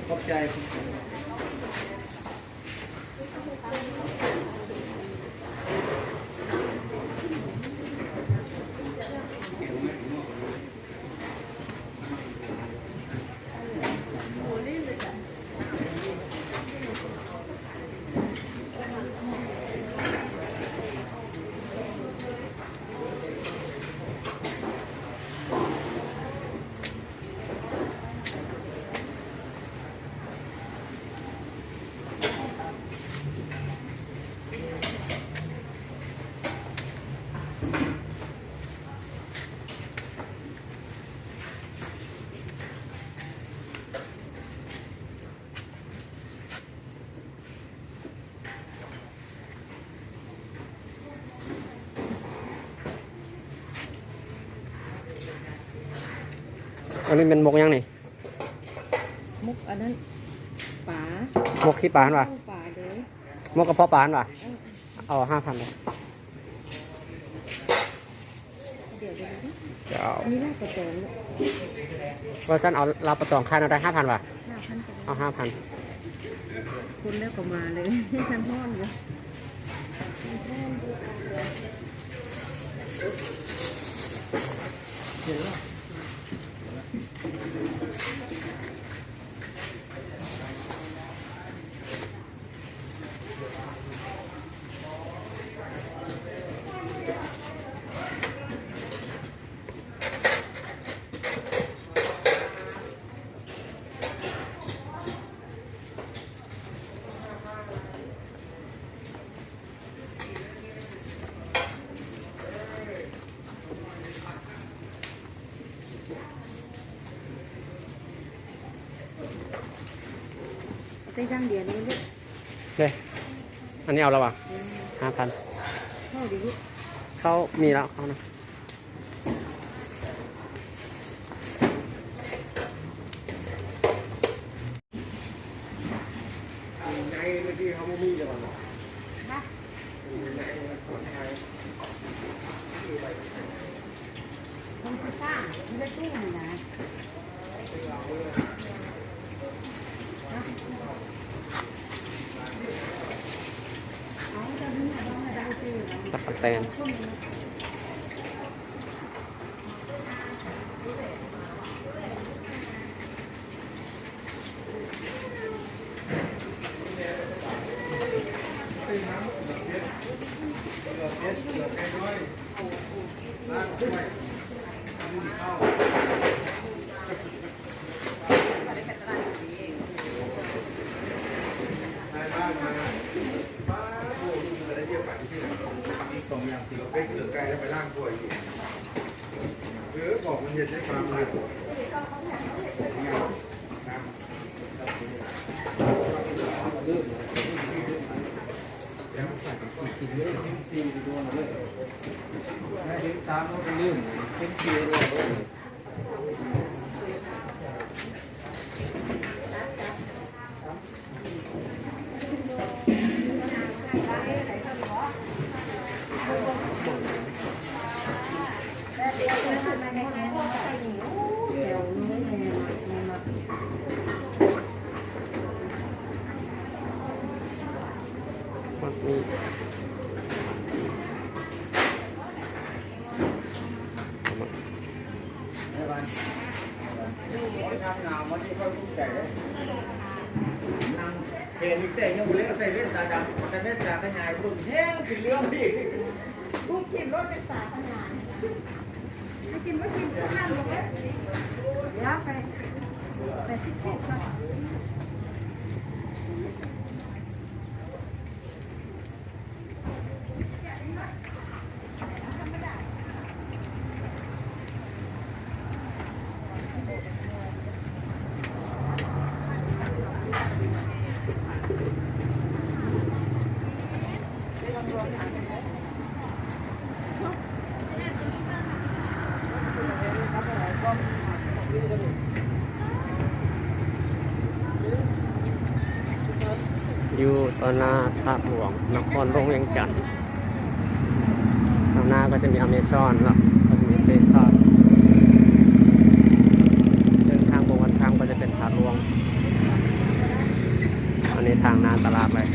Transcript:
ขอบใจ ອັນນີ້ແມ່ນໝົກຫຍັງນີ້? ໝົກອັນນັ້ນ ປາ ໝົກຂີ້ປາຫັ້ນຫວາ? ໝົກກະເພາະປາຫັ້ນຫວາ? ເອີ ເອົາຫ້າພັນເດີ. ເຈົ້າ ອັນນີ້ລາບປະຕອງເນາະ ວ່າຊັ້ນເອົາລາບປະຕອງ ຄ່າແນວໃດ? ຫ້າພັນຫວາ? ຫ້າພັນກໍໄດ້ ເອົາຫ້າພັນ. ຄົນແລ້ວກໍມາເລີຍ ຍັງຮ້ອນຢູ່ ຍັງຮ້ອນຢູ່. ເອົາແຕ່ຢ່າງດຽວນີ້ລູກ ເດ້ ອັນນີ້ເອົາແລ້ວຫວາ? ອືມ ຫ້າພັນ. ເຂົ້າດີລູກ ເຂົ້າມີແລ້ວ ເຂົ້ານະ. ໃນເມື່ອກີ້ເຮົາບໍ່ມີແລ້ວເນາະ ໃນມັນປອດໄພ ມັນຄືສ້າງຢູ່ໃນຕູ້ນີ້ນະ ຕັກກະແຕນ. ເຫັນອີກແຕ່ຍັງບໍ່ເລີຍ ໃສ່ແວ່ນຕາດຳ ໃສ່ແວ່ນຕາຂະຫຍາຍເບິ່ງແຮງເປັນເລື່ອງອີກ. ລູກກິນລົດເປັນຕາຂະຫຍາຍ ໄປກິນບໍ່ກິນ ກິນນ້ຳບໍ່ເບິດ ດຽວໄປ ໄປຊິເຊັກກ່ອນ. ເ ຢູ່ຕໍ່ໜ້າທາດຫຼວງນະຄອນຫຼວງວຽງຈັນ. ທາງໜ້າກໍຈະມີອາເມຊອນເນາະ ກໍຈະມີເຕຊອນ. ເຊິ່ງທາງກົງກັນຂ້າມກໍຈະເປັນທາດຫຼວງ. ອັນນີ້ທາງໜ້າຕະຫຼາດເລີຍ.